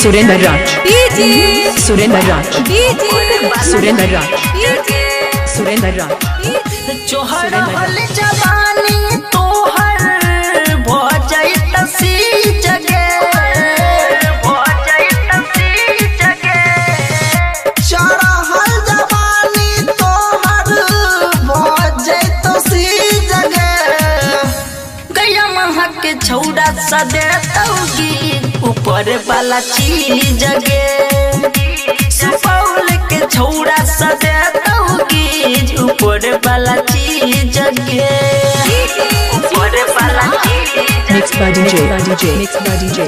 Surendra Raj. DJ Surendra Raj. DJ Surendra Raj. DJ Surendra Raj. चोहर हल जवानी तोहर भ जाइत सी जगे भ जाइत सी जगे। चढ़ल जवानी तोहर भ जैतो सी जगे। गैया महक के छौड़ा सदे तौगी ऊपर वाला चीज गे। सुपौल के छौड़ा सदे तौगी ऊपर वाला चीज गे। ऊपर वाला चीज। Mixed by DJ. DJ. Mixed by DJ.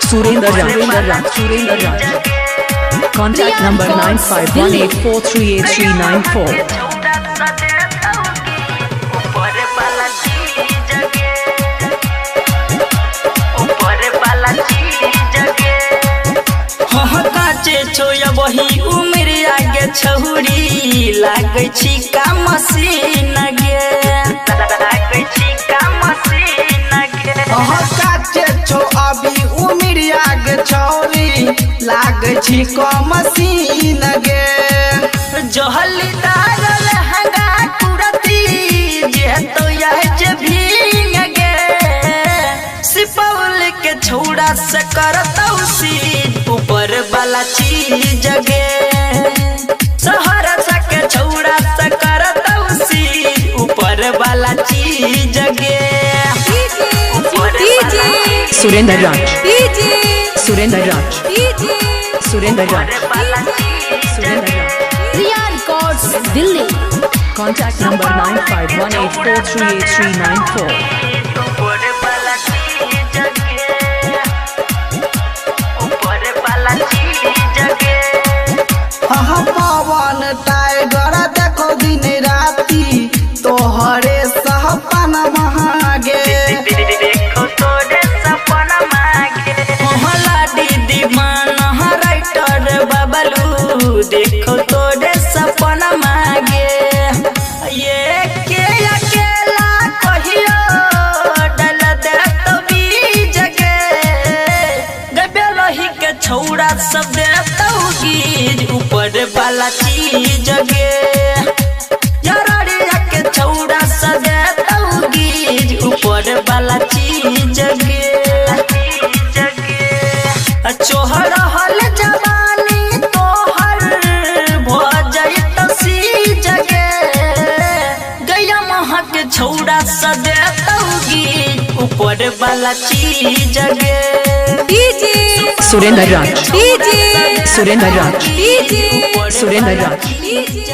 Surendra Raj. Surendra Raj. Surendra Raj. Contact number 9518438394. छौड़ा सदे तौगी ऊपर वाला चीज गे। ऊपर वाला चीज गे। हाँ काचे छो वही उम्र आगे छौरी लागै छी का मशीन गे। लागै छी का मशीन गे। अहाँ काचे छो अभी उमिरिया गे छौरी लागै छी कमसीन गे। जहली दार लहंगा कुरती जे तो यह जे भींग गे। सिपौल के छौड़ा से करतौ सीज ऊपर वाला चीज गे। सहरसा के छौड़ा से करतौ सीज ऊपर वाला चीज गे। DJ Surendra Raj. DJ Surendra Raj. DJ Surendra Raj. Surendra Raj. Riya records Delhi. Contact number 9518438394. ऊपर वाला चीज गे। ऊपर वाला चीज गे। हाँ पवन टाइगर देखो दिन राती तोहरे सहपन महागे। देखो तोरे सपना मागे मोहला दीदी मान राइटर बबलू देखो तोरे सपना मागे। ये के अकेला कहियो डल दे तो बीज गे। गबेलही के छौड़ा सब दे तौगी ऊपर वाला चीज गे। यरड़िया के छौड़ा सब दे तौगी ऊपर वाला चीज गे। चोहर हल जवानी तोहर भ जाइत सी जगे। गैया महक छौड़ा सदे तौगी ऊपर वाला चीज गे। DJ Surendra Raj. DJ Surendra Raj. DJ Surendra Raj. DJ.